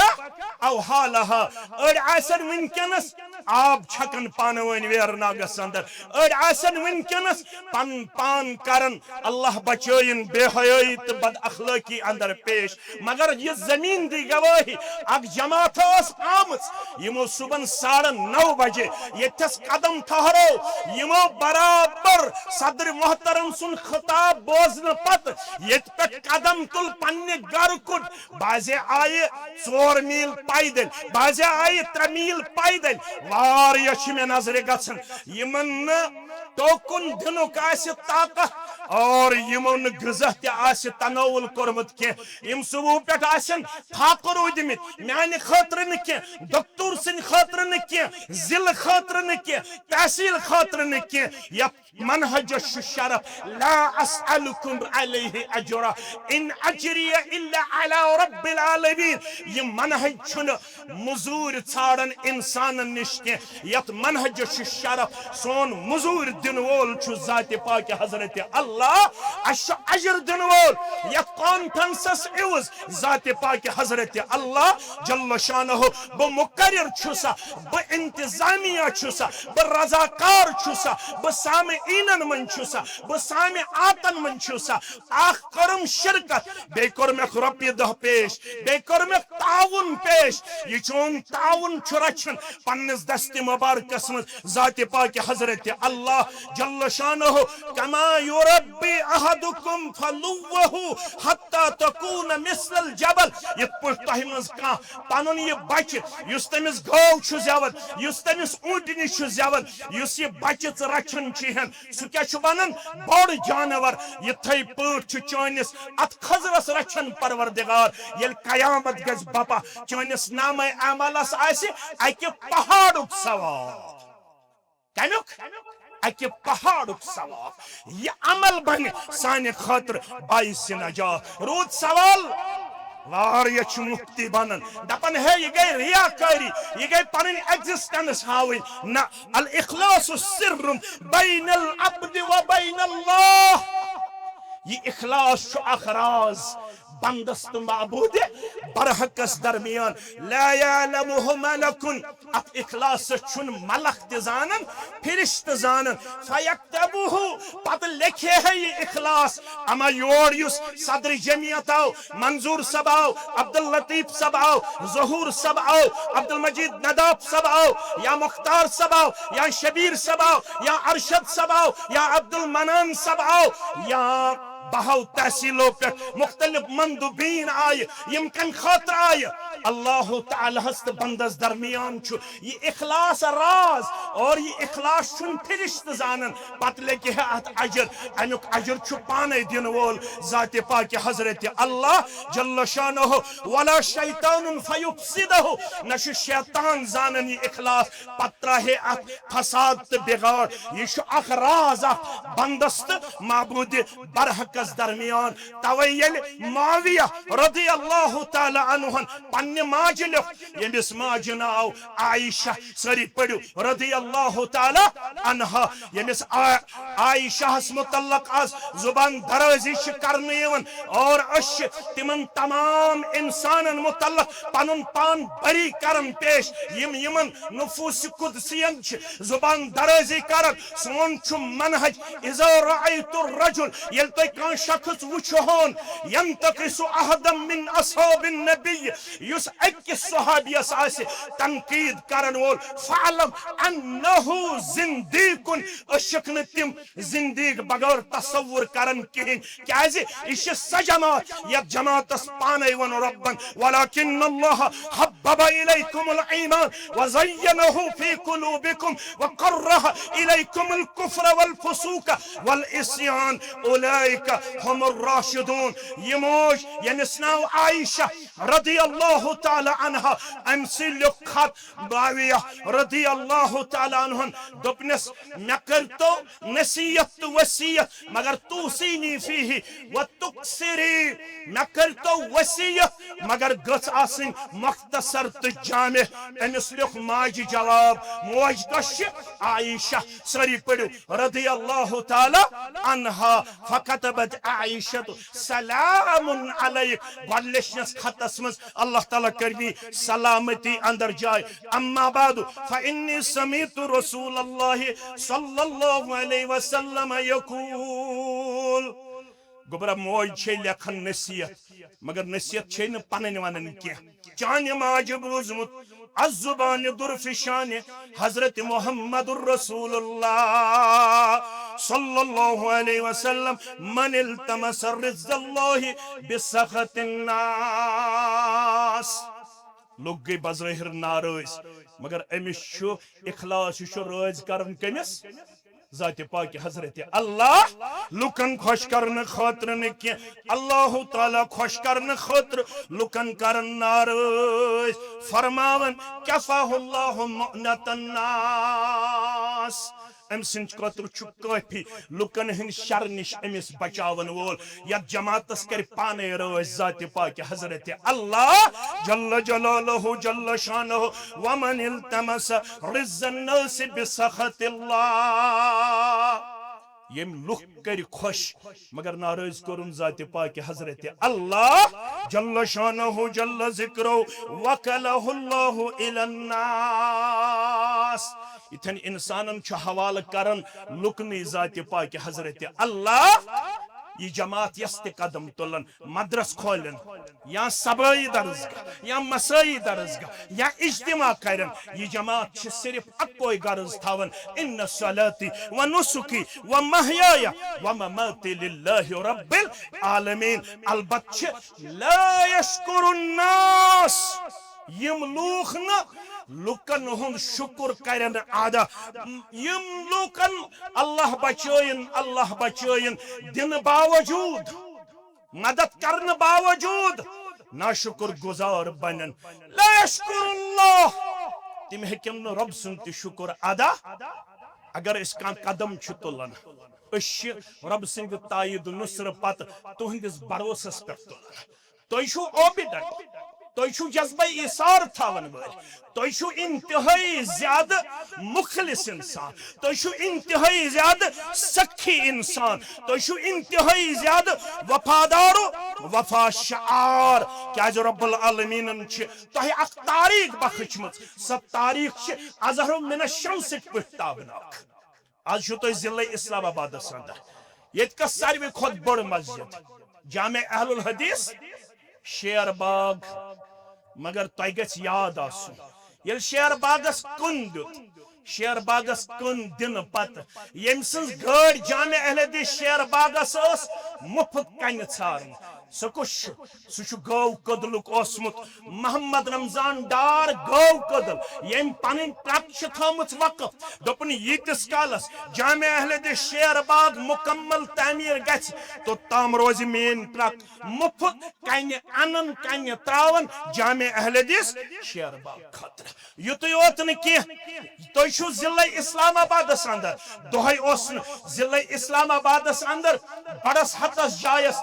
أوحى لها۔ أڑۍ آسن وٕنکیٚنس آب چھکان پانہٕ ؤنۍ ویرناگس اندر، أڑۍ آسن وٕنکیٚنس پن پان کران، اللہ بچٲیِن، بے حیٲیی تہٕ بد اخلٲقی اندر پیش۔ مگر یہِ زمین دی گواہی، اکھ جماعت ٲس آمٕژ، یِمو صبحن ساڑن نو بجے ییٚتھس قدم ٹھہرو، یِمو برابر صدر محترم سُنٛد خطاب بوزنہٕ پتہٕ ییٚتہِ پٮ۪ٹھ قدم تُل پننہِ گرٕ کُن، بعضے آیہِ ژور میٖل پیدل، بعضے آیہِ ترٛےٚ میٖل پیدل۔ واریاہ چھِ مےٚ نظرِ گژھان، یِمن نہٕ ٹوکُن دِنُک آسہِ طاقت اور یِمو نہٕ غذا تہِ آسہِ تناول کوٚرمُت کینٛہہ، یِم صبح پٮ۪ٹھ آسن فاقہٕ روٗدمٕتۍ، میانہِ خٲطرٕ نہٕ کینٛہہ، دکتور سٕنٛدِ خٲطرٕ نہٕ کینٛہہ، ضلعہٕ خٲطرٕ نہٕ کینٛہہ، تحصیل خٲطرٕ نہٕ کینٛہہ، یتھ منہجس چھُ شرف، لا اسألکم علیہ اجرا، ان اجری الا علی رب العالمین۔ یہِ منہج چھُنہٕ مٔزوٗرۍ ژھانڈن انسانن نِش کینٛہہ، یتھ منہجس چھُ شرف۔ سون مٔزوٗرۍ دِنہٕ وول چھُ ذاتِ پاکِ حضرت اللہ، اسہِ چھُ اجر دِنہٕ وول یتھ کانفرنسس عوض ذاتِ پاکِ حضرت اللہ جل شانہ۔ بہٕ مقرر چھُسا، بہٕ انتظامیہ چھُسا، بہٕ رضاکار چھُسا، بہٕ سامعیٖنن منٛز چھُسا، بہٕ سامعاتن منٛز چھُسا، اکھ کٔرٕم شرکت، بیٚیہِ کوٚر مےٚ رۄپیہِ دہ پیش، بیٚیہِ کوٚر مےٚ تعاون پیش۔ یہِ چون تعاون چھُ رچھان پننِس دستِ مبارکس منٛز ذاتِ پاکِ حضرت اللہ جل شانہ۔ کما یربی احدکم فلوہ حتی تکون مثل الجبل۔ یِتھ پٲٹھۍ تۄہہِ منٛز کانٛہہ پنُن یہِ بچہِ، یُس تٔمِس گٲو چھُ زٮ۪وان، یُس تٔمِس اوٗنٹنہِ چھُ زٮ۪وان، یُس یہِ بچہِ ژٕ رچھان چھِ ہن، سُہ کیٛاہ چھُ ونان؟ بوٚڑ جانور۔ یِتھے پٲٹھۍ چھُ چٲنِس اتھ کھٔزرس رچھان پروردگار۔ ییٚلہِ قیامت گژھِ بپا، چٲنِس نامے اعمالس آسہِ اکہِ پہاڑُک ثواب۔ کمیُک؟ اکہِ پہاڑُک ثواب۔ یہِ عمل بنہِ سانہِ خٲطرٕ باعث نجات۔ روٗد سوال، واریاہ چھِ مُفتی بنان، دپان، ہے، یہِ گٔے ریاکٲری، یہِ گٔے پنٕنۍ ایگزسٹنس ہاوٕنۍ۔ نہ، الاخلاص سر بین العبد و بین اللہ۔ یہِ اخلاص چھُ اکھ راز بندس تہٕ معبود برحقس درمیان۔ لا یعلمہ ملک، اتھ اخلاصس چھُنہٕ ملک تہِ زانان، فرشتہٕ زانان۔ فیکتبہ، پتہٕ لیکھِ ہے یہِ اخلاص۔ اما یور یُس صدر جمعیت آو، منظور صٲب آو، عبداللطیف صٲب آو، ظہور صٲب آو، عبدالمجید نداب صٲب آو، یا مختار صٲب آو، یا شبیر صٲب آو، یا ارشد صٲب آو، یا عبدالمنان صٲب آو، یا بہو تحصیلو پٮ۪ٹھ مختلف مندوبین آیہِ، یِم کمہِ خٲطرٕ آیہِ؟ اللہ تعالیٰ ہس تہٕ بندس درمیان چھُ یہِ اخلاص راز، اور یہِ اخلاص چھُنہٕ فرشتہٕ زانان۔ پتہٕ لگہِ ہے اتھ اجر، امیُک اجر چھُ پانے دِنہٕ وول ذات پاک حضرت اللہ جل شانہ۔ ولا شیطان فیفسدہ، نہ چھُ شیطان زانان یہِ اخلاص، پتہٕ تراہے اتھ فساد تہٕ بگاڑ۔ یہِ چھُ اکھ راز اکھ بندس تہٕ معبود برحقس درمیان۔ توے ییٚلہِ معاویہ رضی اللہ تعالیٰ عنہن پننہِ ماجہِ لیوٚکھ، ییٚمِس ماجہِ ناو عائشہ، سٲری پٔرِو، رضی اللہ تعالیٰ عنہا، ییٚمِس آ-، عائشہ ہس متعلق از زبان درازی چھِ کرنہٕ یِوان، اور أسۍ چھِ تِمن تمام انسانن متعلق پنُن پان بری کران پیش، یِم یِمن نفوس قدسین چھِ زبان درازی کران۔ سون چھُ منہج، اذا رأیت الرجل، ییٚلہِ تُہۍ کانٛہہ شخص وٕچھہون، ينتقص أحدا من أصحاب النبي، یُس أکِس صحابیس آسہِ تنقید کرن وول، فاعلم أنه زنديق، أسۍ چھِکھ نہٕ تِم زندیق بغٲر تصور کران کِہیٖنۍ۔ کیازِ؟ یہِ چھِ سۄ جماعت یتھ جماعتس پانے ووٚن رۄبن، ولكن الله حبب إليكم الإيمان وزينه في قلوبكم وكره إليكم الكفر والفسوق والعصيان أولئك هم الراشدون۔ یہِ موج ییٚمِس ناو عائشہ رضی اللہ تعالیٰ عنہا، أمۍ سٕے لیوٚکھ خط معاویہ رضی اللہ تعالیٰ عنہن، دوٚپنس، مےٚ کٔرتو نصیحت تہٕ وصیت، مگر توصینی فیہ و تقصری، مےٚ کٔرتو وصیت، مگر گٔژھ آسٕنۍ مختصر تہٕ جامع۔ أمِس لیوٚکھ ماجہِ جواب، موج کۄس چھِ؟ عائشہ۔ سٲری پٔرِو، رضی اللہ تعالیٰ عنہا۔ فكتبت عائشة سلام عليك، گۄڈٕ لیچھنس خطس منٛز اللہ تعالیٰ کٔرنی سلامتی اندر جاے۔ أما بعد فإني سمعت رسول الله صلى الله عليه وسلم يقول۔ گوٚبرا، موج چھے لیکھان نصیحت، مگر نصیحت چھے نہٕ پنٕنۍ ونان کینٛہہ۔ چانہِ ماجہِ بوٗزمُت، از زبانِ درفشانِ حضرت محمد رسول اللہ صلی اللہ علیہ وسلم، من التمس رضا اللہ بسخط الناس۔ لوٗکھ گٔے بظٲہِر ناراض، مگر أمِس چھُ اخلاص، یہِ چھُ رٲضۍ کران کٔمِس؟ ذاتِ پاکِ حضرت اللہ۔ لُکن خۄش کرنہٕ خٲطرٕ نہٕ کینٛہہ، اللہ تعالیٰ خۄش کرنہٕ خٲطرٕ لُکن کرن ناراض۔ فرماوان، کفاہ اللہ مؤنۃ الناس۔ أمۍ سٕنٛدِ خٲطرٕ چھُ کٲفی لُکن ہٕنٛدِ شرٕ نِش أمِس بچاون وول۔ یتھ جماعتس کرِ پانے رٲضۍ ذاتِ پاکِ حضرت اللہ جل جلالہ جل شانہ۔ ومن التمس رضا الناس بسخط اللہ۔ ییٚمۍ لُکھ کٔرۍ خۄش مگر ناراض کوٚرُن ذاتِ پاکِ حضرت اللہ جل شانہ جل ذکرہ، وکلہ اللہ الی الناس۔ یِتھٮ۪ن انسانن چھُ حوالہٕ کران لُکنٕے ذاتِ پاکِ حضرت اللہ۔ یہِ جماعت یۄس تہِ قدم تُلن، مدرس کھولن، یا سبٲیی درسگاہ، یا مسٲیی درسگاہ، یا اجتماع کرن، یہِ جماعت چھِ صرف اکوے غرض تھاوان، ان صلاتی و نسکی و محیای و مماتی للہ رب العالمین۔ البتہ چھِ لا یشکر الناس، یِم لوٗکھ نہٕ لُکن ہُنٛد شُکُر کرن ادا، یِم لوٗکن اللہ بچٲیِن، اللہ بچٲیِن دِنہٕ باوجوٗد، مدد کرنہٕ باوجوٗد ناشُکُر گُزار بنن۔ لا یشکر اللہ، تِم ہیٚکن نہٕ رۄب سُنٛد تہِ شُکُر ادا۔ اگر أسۍ کانٛہہ قدم چھِ تُلان، أسۍ چھِ رۄب سٕنٛدِ تایید نصرٕ پتہٕ تُہنٛدِس بھروسس پٮ۪ٹھ تُلان۔ تُہۍ چھِو عابدن، تُہۍ چھِو جذبہ ایثار تھاون وٲلۍ۔ تُہۍ چھِو انتہٲئی زیادٕ مخلص انسان۔ تُہۍ چھِو انتہٲئی زیادٕ سخی انسان۔ تُہۍ چھِو انتہٲئی زیادٕ وفادار و وفا شعار۔ کیازِ رب العالمینن چھِ تۄہہِ اکھ تاریخ بخشمٕژ۔ سۄ تاریخ چھِ اظہر من الشمس پٲٹھۍ تابناک۔ آز چھُو تُہۍ ضلع اسلام آبادس اندر، ییٚتہِ کس ساروی کھۄتہٕ بٔڑ مسجد جامع اہل الحدیث شیر باغ، مگر تۄہہِ گژھِ یاد آسُن، ییٚلہِ شیر باغس کُن دیُت، شیر باغس کُن دِنہٕ پتہٕ ییٚمۍ سٕنٛز گٲڑۍ جامع اہل حدیث شیر باغس ٲس مُفت کنہِ ژھارٕنۍ، سُہ کُس چھُ؟ سُہ چھُ گٲو کٔدلُک اوسمُت محمد رمضان ڈار گٲو کٔدل، ییٚمۍ پنٕنۍ ٹرک چھِ تھٲومٕژ وقف۔ دوٚپُن، ییٖتِس کالس جامع اہل حدیث شیر باغ مکمل تعمیٖر گژھِ، توٚت تام روزِ میٲنۍ ٹرک مُفت کنہِ انن کنہِ تراون جامع اہل حدیث شیر باغ خٲطرٕ۔ یُتُے یوت نہٕ کینٛہہ، تُہۍ چھِو ضلع اسلام آبادس اندر۔ دۄہے اوس نہٕ ضلع اسلام آبادس اندر بڑس حتس جایس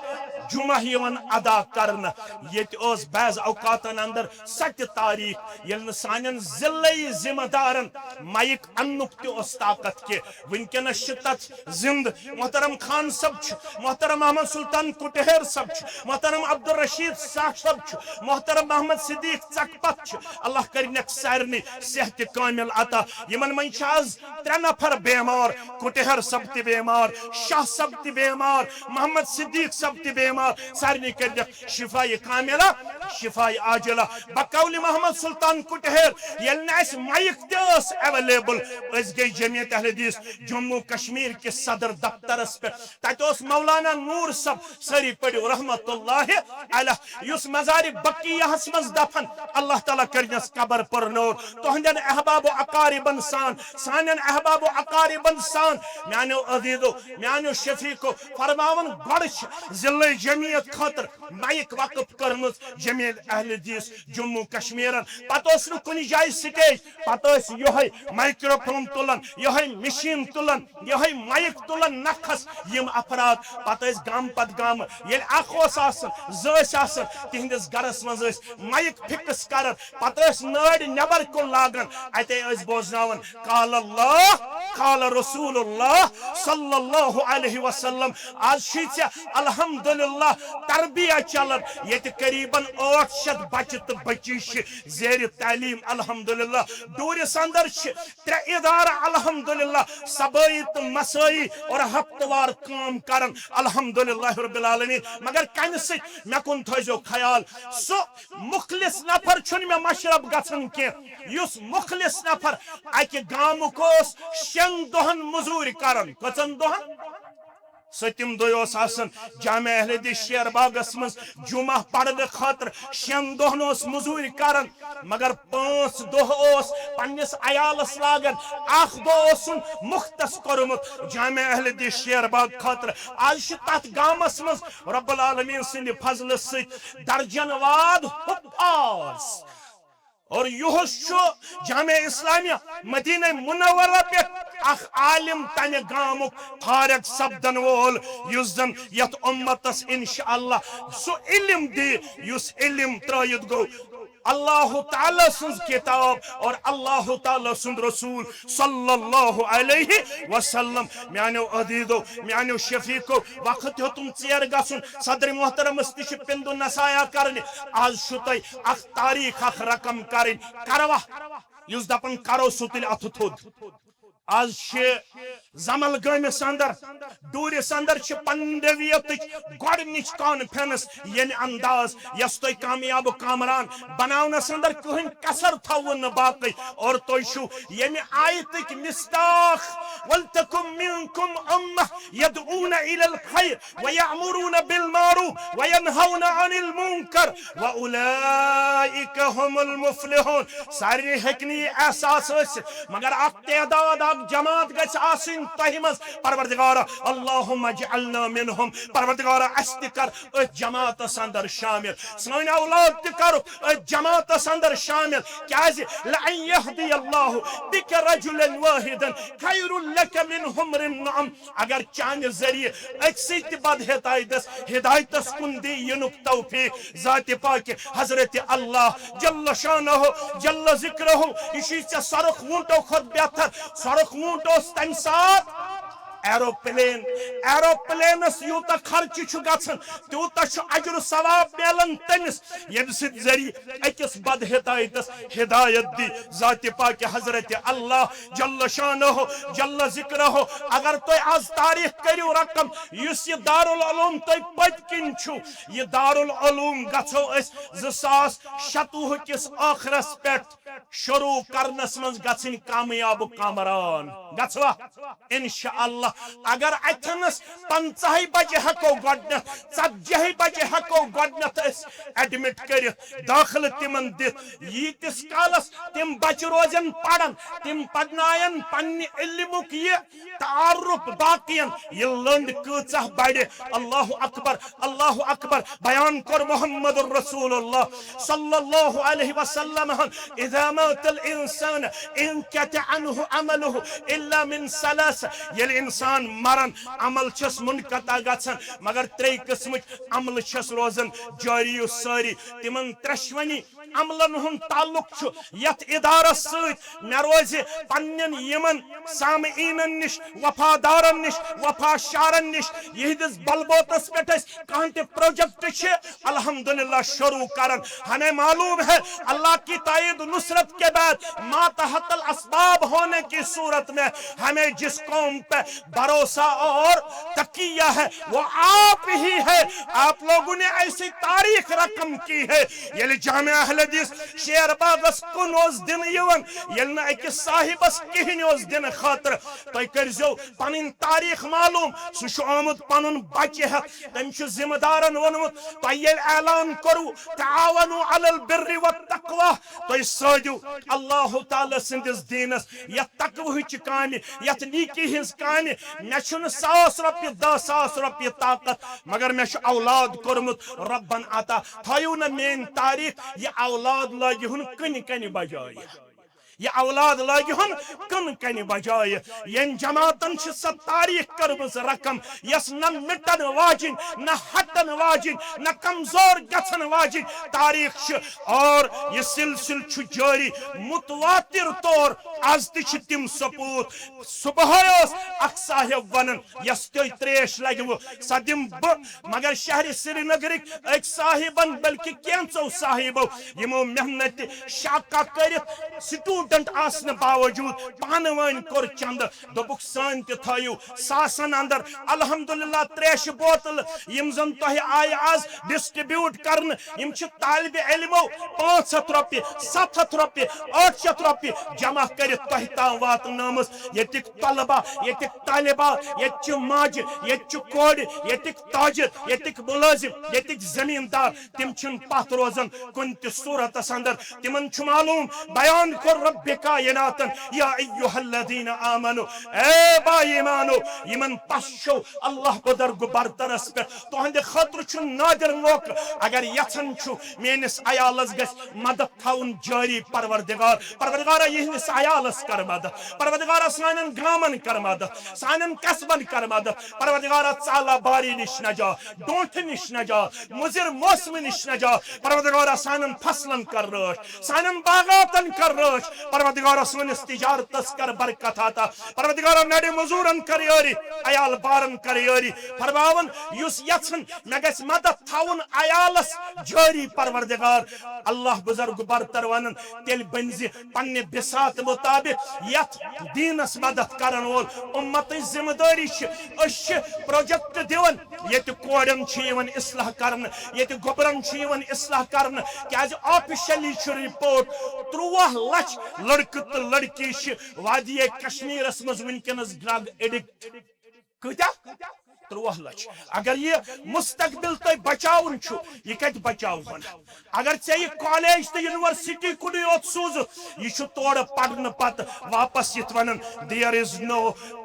جمعہ یِوان ادا کرنہٕ۔ ییٚتہِ ٲس بعض اوقاتن اندر سۄ تہِ تاریخ، ییٚلہِ نہٕ سانٮ۪ن ضلعی ذمہ دارن مایک اننُک تہِ اوس طاقت کینٛہہ۔ وٕنکیٚنس چھِ تتھ زندٕ۔ محترم خان صٲب چھُ، محترم احمد سلطان کٹہر صٲب چھُ، محترم عبدالرشید صاحب صٲب چھُ، محترم محمد صدیق چکپت چھُ۔ اللہ کٔرِنَکھ سارنٕے صحت کامل عطا۔ یِمن منٛز چھِ آز ترٛےٚ نفر بیمار، کٹہر صٲب تہِ بیمار، شاہ صٲب تہِ بیمار، محمد صدیق صٲب تہِ بیمار۔ سارنٕے کٔرِنَکھ شفای کاملہ، شفای عاجلہ۔ بقول محمد سلطان کٹہر، ییٚلہِ نہٕ اَسہِ مایک تہِ ٲس ایویلیبل، أسۍ گٔے جمعیت اہل حدیث جموں کشمیر کِس صدر دفترس پٮ۪ٹھ۔ تتہِ اوس مولانا نور صٲب، سٲری پٔرِو رحمت اللہ علیہ، یُس مزار بقیعہس منٛز دفن۔ اللہ تعالیٰ کٔرنس قبر پر نور۔ تُہنٛدٮ۪ن احباب و اقاربن سان، سانٮ۪ن احباب و اقاربن سان، میانیو عزیزو، میانیو شفیقو، فرماوان گۄڈٕ چھِ ضلع جمعیت خٲطرٕ مایک وقف کٔرمٕژ جمعیت اہل حدیث جموں کشمیرن۔ پتہٕ اوس نہٕ کُنہِ جایہِ سٹیج، پتہٕ ٲسۍ یِہوٚے مایکروفون تُلان، یِہوٚے مِشیٖن تُلان، یِہوٚے مایک تُلان نکھس یِم افراد۔ پتہٕ ٲسۍ گامہٕ پتہٕ گامہٕ، ییٚلہِ اکھ اوس آسان، زٕ ٲسۍ آسان، تِہنٛدِس گرس منٛز ٲسۍ مایک فکس کران، پتہٕ ٲسۍ نٲرۍ نٮ۪بر کُن لاگان، اتے ٲسۍ بوزناوان، قال اللہ، قال رسول اللہ صلی اللہ علیہ وسلم۔ آز چھِ ژےٚ الحمدللہ تربیت چلان، ییٚتہِ قریباً ٲٹھ شیٚتھ بچہِ تہٕ بچی چھِ زیر تعلیم الحمدللہ۔ ڈوٗرِس اندر چھِ ترٛےٚ ادارٕ الحمدللہ، صبٲیی تہٕ مسٲیی اور ہفتہٕ وار کٲم کران الحمدللہ رب العالمین۔ مگر کمہِ سۭتۍ؟ مےٚ کُن تھٲیزیو خیال، سُہ مخلص نفر چھُنہٕ مےٚ مشرف گژھان کینٛہہ، یُس مخلص نفر اکہِ گامُک اوس شٮ۪ن دۄہن مٔزوٗرۍ کران۔ کٔژن دۄہن؟ سٔتِم دۄہ اوس آسان جامع اہل حدیث شیر باغس منٛز جمعہ پرنہٕ خٲطرٕ، شٮ۪ن دۄہن اوس مٔزوٗرۍ کران، مگر پانٛژھ دۄہ اوس پننِس عیالس لاگان، اکھ دۄہ اوسُن مختص کوٚرمُت جامع اہل حدیث شیر باغ خٲطرٕ۔ آز چھِ تتھ گامس منٛز رب العالمین سٕنٛدِ فضلہٕ سۭتۍ درجن واد حفاظ۔ اور یُہُس چھُ جامع اسلامیہ مدینہ منورہ پٮ۪ٹھ اکھ عالم تمہِ گامُک فارغ سپدن وول، یُس زن یتھ امتس انشاءاللہ سُہ علم دی، یُس علم ترٲوِتھ گوٚو اللہ تعالیٰ سٕنٛز کتاب اور اللہ تعالیٰ سُنٛد رسول صلی اللہ علیہ وسلم۔ میانیو عزیزو، میانیو شفیقو، وقت ہیوٚتُم ژیر گژھُن، صدر محترمس تہِ چھِ پِندُن نصایح کرنہِ۔ آز چھُ تۄہہِ اکھ تاریخ، اکھ رقم کرٕنۍ۔ کروا؟ یُس دپان کرو سُہ تُلہِ اتھٕ تھوٚد۔ آز چھِ زمل گٲمِس اندر، ڈوٗرِس اندر چھِ پندویتٕچ گۄڈٕنِچ کانفرنس، ییٚمہِ انداز یۄس تۄہہِ کامیاب و کامران بناونس اندر کٕہٕنۍ کسر تھاوو نہٕ باقٕے۔ اور تُہۍ چھِو ییٚمہِ آیتٕکۍ مصداق، "ولتکن منکم امہ یدعون الی الخیر ویأمرون بالمعروف وینہون عن المنکر واولئک هم المفلحون۔" سارنٕے ہیٚکہِ نہٕ یہِ احساس ٲسِتھ، مگر اکھ تعداد، اکھ جماعت گژھِ آسٕنۍ تۄہہِ منٛز۔ پروردگارا، اللہم اجعلنا منہم۔ پروردگارا، اسہِ تہِ کر أتھۍ جماعتس اندر شامل، سٲنۍ اولاد تہِ کرُکھ أتھۍ جماعتس اندر شامل۔ کیازِ؟ لأن یہدی اللہ بک رجلا واحدا خیر لک من حمر النعم، اگر چانہِ ذٔریعہٕ أکسٕے تہِ بد ہدایتس ہدایتس کُن دی یِنُک توفیق ذاتِ پاکہِ حضرت اللہ جل شانہ جل ذکرہ، یہِ چھُے ژےٚ سۄرُخ ووٗنٛٹو کھۄتہٕ بہتر۔ سۄرُخ ووٗنٛٹ اوس تمہِ ساتہٕ ایروپلین، ایروپلینس یوٗتاہ خرچہٕ چھُ گژھان، تیوٗتاہ چھُ اجر و ثواب میلان تٔمِس، ییٚمہِ سٕنٛدِ ذٔریعہٕ أکِس بد ہدایتس ہدایت دی ذاتِ پاکہِ حضرت اللہ جل شانہ جل ذکرہ۔ اگر تُہۍ از تاریخ کٔرِو رقم، یُس یہِ دارالعلوم تۄہہِ پٔتۍ کِنۍ چھُو، یہِ دارالعلوم گژھو أسۍ زٕ ساس شتوُہ کِس ٲخرس پٮ۪ٹھ شروع کرنس منٛز گژھٕنۍ کامیاب و کامران۔ گژھوا؟ انشاءاللہ۔ اگر اتھنس پنژاہہِ بجہِ ہٮ۪کو گۄڈنٮ۪تھ، ژتجی بجہِ ہٮ۪کو گۄڈنٮ۪تھ أسۍ ایڈمٹ کٔرِتھ، دٲخلہٕ تِمن دِتھ، ییٖتِس کالس تِم بچہِ روزن پران، تِم پرناین پننہِ علمُک یہِ تعارف باقین، یہِ لٔنڈ کۭژاہ بڑِ۔ اللہ اکبر، اللہ اکبر۔ بیان کوٚر محمد رسول اللہ صلی اللہ علیہ وسلم، اذا مات الانسان انقطع عنه عمله الا من ثلاث، ییٚلہِ انسان مران، عمل چھس منقطع گژھان، مگر ترٛے قٕسمٕکۍ عملہٕ چھس روزان جٲری و سٲری۔ تِمن ترٛٮ۪شوٕنی عملن ہُنٛد تعلق چھُ یتھ ادارس سۭتۍ۔ مےٚ روزِ پننٮ۪ن یِمن سامعیٖنن نِش، وفادارن نِش، وفا شارن نِش، یِہنٛدِس بلبوتس پٮ۪ٹھ أسۍ کانٛہہ تہِ پروجیکٹ چھِ الحمدللہ شروع کران۔ ہمیں معلوم ہے اللہ کی تائید نصرت کے بعد ماتحت الاسباب ہونے کی صورت میں ہمیں جس قوم پہ بھروسہ اور تقیہ ہے، وہ آپ ہی ہے۔ آپ لوگوں نے ایسی تاریخ رقم کی ہے۔ ییٚلہِ جامع اہل حدیث شیر باغس کُن اوس دِنہٕ یِوان، ییٚلہِ نہٕ أکِس صاحبس کِہینۍ اوس دِنہٕ خٲطرٕ، تُہۍ کٔرۍزیو پنٕنۍ تاریخ معلوم۔ سُہ چھُ آمُت پنُن بچہِ ہٮ۪تھ، تٔمۍ چھُ ذمہٕ دارن ووٚنمُت، تۄہہِ ییٚلہِ اعلان کوٚروٕ، تعاونوا علی البر والتقوی، تُہۍ سٲدِو اللہ تعالیٰ سٕنٛدِس دیٖنس، یتھ تقوہٕچ کامہِ، یتھ نیکی ہٕنٛز کامہِ۔ مےٚ چھُنہٕ ساس رۄپیہِ، دہ ساس رۄپیہِ طاقت، مگر مےٚ چھُ اولاد کوٚرمُت رۄبن عطا۔ تھٲیِو نہٕ میٲنۍ تاریخ، یہِ اولاد لٲگِہُن کٕنہِ کنہِ بجایہِ۔ یہِ اولاد لٲگِہُن کٕنہِ کنہِ بجایہِ۔ ییٚمۍ جماعتن چھِ سۄ تاریخ کٔرمٕژ رقم، یۄس نہ مٹن واجِنۍ، نہ ہٹن واجِنۍ، نہ کمزور گژھن واجِنۍ تاریخ چھِ۔ اور یہِ سلسلہٕ چھُ جٲری متواتر طور۔ از تہِ چھِ تِم ثبوت۔ صبحٲے اوس اکھ صاحب ونان، یۄس تۄہہِ تریش لگوٕ، سۄ دِمہٕ بہٕ، مگر شہرِ سرینگرٕکۍ أکۍ صاحبن، بلکہِ کینژو صاحبو، یِمو محنت شاقہ کٔرِتھ، سٹوڈنٹ آسنہٕ باوجود پانہٕ وٲنۍ کوٚر چندٕ، دوٚپُکھ، سٲنۍ تہِ تھٲیِو ساسن اندر۔ الحمدللہ، تریشہِ بوتلہٕ، یِم زن تۄہہِ آیہِ از ڈسٹریبیوٹ کرنہٕ، یِم چھِ طالب علمو پانٛژھ ہتھ رۄپیہِ، ستھ ہتھ رۄپیہِ، ٲٹھ شتھ رۄپیہِ جمع کٔرِتھ تۄہہِ تام واتنٲومٕژ۔ ییٚتِکۍ طلبہ، ییٚتِکۍ طالبات، ییٚتہِ چہِ ماجہِ، ییٚتہِ چہِ کورِ، ییٚتِکۍ تاجر، ییٚتِکۍ مُلٲزِم، ییٚتِکۍ زٔمیٖندار، تِم چھِنہٕ پتھ روزان کُنہِ تہِ صوٗرتس اندر۔ تِمن چھُ معلوم، بیان کوٚر رب کائناتن، یا ایھا الذین آمنو، اے با ایمانو، یِمن پش چھو اللہ بزرگ برترس پٮ۪ٹھ، تُہنٛدِ خٲطرٕ چھُ نادر موقعہٕ۔ اگر یژھان چھُ میٲنِس عیالس گژھِ مدد تھاوُن جٲری، پروردگار، پروردگارا، یِہنٛدِس عیالس کر مدد، پروردگارا، سانٮ۪ن گامن کر مدد، سانٮ۪ن قصبن کر مدد، پروردگارا، ژالہ باری نِش نجات، ڈونٛٹھٕ نِش نجات، مُضر موسمہٕ نِش نجات، پروردگارا، سانٮ۪ن فصلن کر رٲچھ، سانٮ۪ن باغاتن کر رٲچھ، پروردگارا، سٲنِس تجارتس کر برکت عطا، پروردگارا، نرِ مزورن کر یٲری، عیال بارن کر یٲری۔ فرماوان، یُس یژھان مےٚ گژھِ مدد تھاوُن عیالس جٲری، پروردگار، اللہ بزرگ برتر ونان، تیٚلہِ بٔنزِ پننہِ بساط مطابق یتھ دینس مدد کرن وول۔ امتٕچ ذمہ دٲری چھِ، أسۍ چھِ پروجیکٹ دِوان، ییٚتہِ کورٮ۪ن چھُ یِوان اصلاح کرنہٕ، ییٚتہِ گوٚبرن چھُ یِوان اصلاح کرنہٕ، کیازِ آفیشلی چھُ رپورٹ، ترٛواہ لچھ لڑکہٕ تہٕ لڑکی چھِ وادی کشمیرس منٛز وٕنکیٚنس ڈرگ ایڈکٹ۔ کۭتیاہ؟ ترٛواہ لچھ۔ اگر یہِ مستقبل تۄہہِ بچاوُن چھُ، یہِ کتہِ بچاوہون؟ اگر ژےٚ یہِ کالج تہٕ یونیورسٹی کُنُے یوت سوٗزُتھ، یہِ چھُ تورٕ پرنہٕ پتہٕ واپس یِتھ ونان، "There is no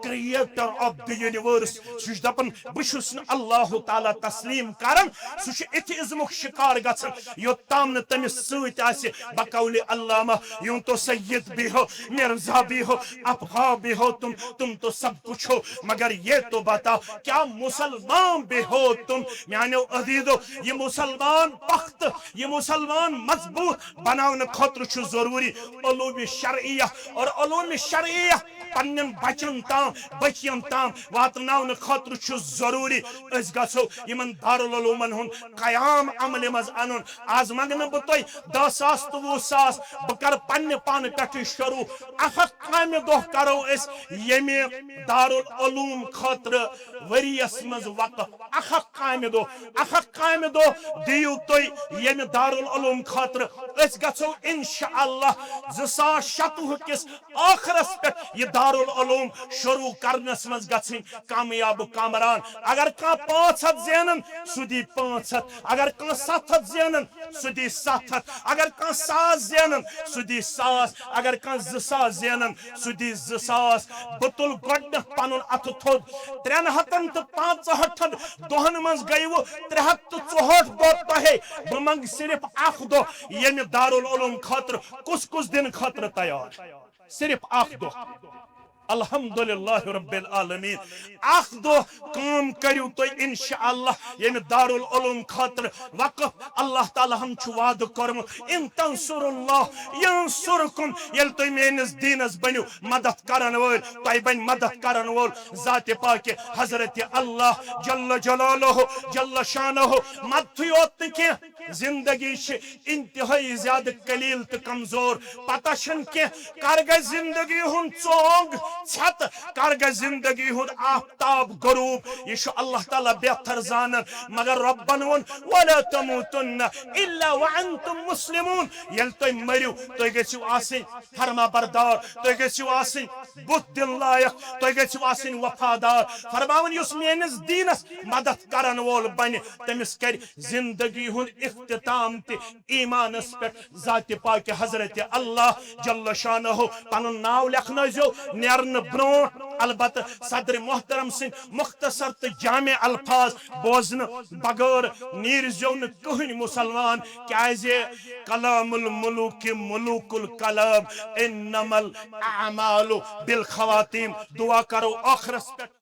creator of the universe"۔ سُہ چھُ دپان، "بہٕ چھُس نہٕ اللہ تعالیٰ تسلیم کران۔" سُہ چھُ ایتھیزمُک شکار گژھان، یوٚتام نہٕ تٔمِس سۭتۍ آسہِ بقول علامہ یوں تو سید بھی ہو، مرزا بھی ہو، افغاں بھی ہو، تم تم تو سب کچھ ہو، مگر یہ تو بتاؤ، کیا مسلمان بھی ہو تم؟ میانیو عزیزو، یہ مسلمان پخت، یہ مسلمان مضبوط بناونہٕ خٲطرٕ چھُ ضروٗری علوم شرعیہ، اور علوم شرعیہ پننٮ۪ن بچن تام، بچین تام واتناونہٕ خٲطرٕ چھُ ضروٗری أسۍ گژھو یِمن دارالعلومن ہُنٛد قیام عملہِ منٛز انُن۔ از منگہٕ نہٕ بہٕ تۄہہِ دَہ ساس تہٕ وُہ ساس، بہٕ کرٕ پننہِ پانہٕ پٮ۪ٹھٕے شروٗع۔ اکھ اکھ کامہِ دۄہ کرو أسۍ ییٚمہِ دارالعلوم خٲطرٕ ؤریَس منٛز وقف۔ اکھ اکھ کامہِ دۄہ، اکھ اکھ کامہِ دۄہ دِیِو تُہۍ ییٚمہِ دارالعلوم خٲطرٕ۔ أسۍ گژھو انشاءاللہ زٕ ساس شَتوُہ کِس ٲخرس پٮ۪ٹھ یہِ دارالعلوم شروٗع کرنس منٛز گژھٕنۍ کامیاب و کامران۔ اگر کانٛہہ پانٛژھ ہتھ زینان، سُہ دی پانٛژھ ہتھ۔ اگر کانٛہہ ستھ ہتھ زینان، سُہ دی ستھ ہتھ۔ اگر کانٛہہ ساس زینان، سُہ دی ساس۔ اگر کانٛہہ زٕ ساس زینان، سُہ دی زٕ ساس۔ بہٕ تُلہٕ گۄڈٕنیتھ پنُن اتھٕ تھوٚد۔ ترٛٮ۪ن ہتن تہٕ پانٛژہٲٹھن دۄہن منٛز گٔیوٕ ترٛےٚ ہتھ تہٕ ژُہٲٹھ دۄہ تۄہے۔ بہٕ منٛگہٕ صرف اکھ دۄہ ییٚمہِ دارالعلوم خٲطرٕ۔ کُس کُس دِنہٕ خٲطرٕ تیار؟ صرف اکھ دۄہ۔ الحمدللہ رب العالمین۔ اکھ دۄہ کٲم کٔرِو تُہۍ انشاءاللہ ییٚمہِ دارالعلوم خٲطرٕ وقف۔ اللہ تعالیٰ ہن چھُ وعدٕ کوٚرمُت، "ان تنصر اللہ ینصرکم"، ییٚلہِ تُہۍ میٲنِس دیٖنس بٔنِو مدد کرن وٲلۍ، تۄہہِ بنہِ مدد کرن وول ذات پاک حضرت اللہ جل جلالہ جل شانہ۔ مدتھٕے یوت نہٕ کینٛہہ، زندگی چھِ انتہٲئی زیادٕ قلیل تہٕ کمزور۔ پتہ چھنہٕ کینٛہہ کر گژھِ زندگی ہُنٛد ژونگ ژھٮ۪تہٕ، کر گژھِ زندگی ہُنٛد آفتاب غروب۔ یہِ چھُ اللہ تعالیٰ بہتر زانان۔ مگر رۄبن ووٚن، "ولا تموتن الا وانتم مسلمون"۔ ییٚلہِ تُہۍ مٔرِو، تُہۍ گٔژھِو آسٕنۍ فرما بردار، تُہۍ گٔژھِو آسٕنۍ بُتھ دِنہٕ لایق، تُہۍ گٔژھِو آسٕنۍ وفادار۔ فرماوان، یُس میٲنِس دیٖنس مدد کرن وول بنہِ، تٔمِس کرِ زندگی ہُنٛد اختتام تہِ ایمانس پٮ۪ٹھ ذات پاک حضرت اللہ جل شانہ۔ پنُن ناو لیکھنٲوزیو نیرنہٕ برونٛٹھ۔ البتہ صدر محترم سٕنٛدۍ مختصر تہٕ جامع الفاظ بوزنہٕ بغٲر نیرزیو نہٕ کٕہٕنۍ مسلمان، کیازِ کلام الملوک ملوک الکلام، انما الاعمال بالخواتیم۔ دعا کرو ٲخرس پٮ۪ٹھ۔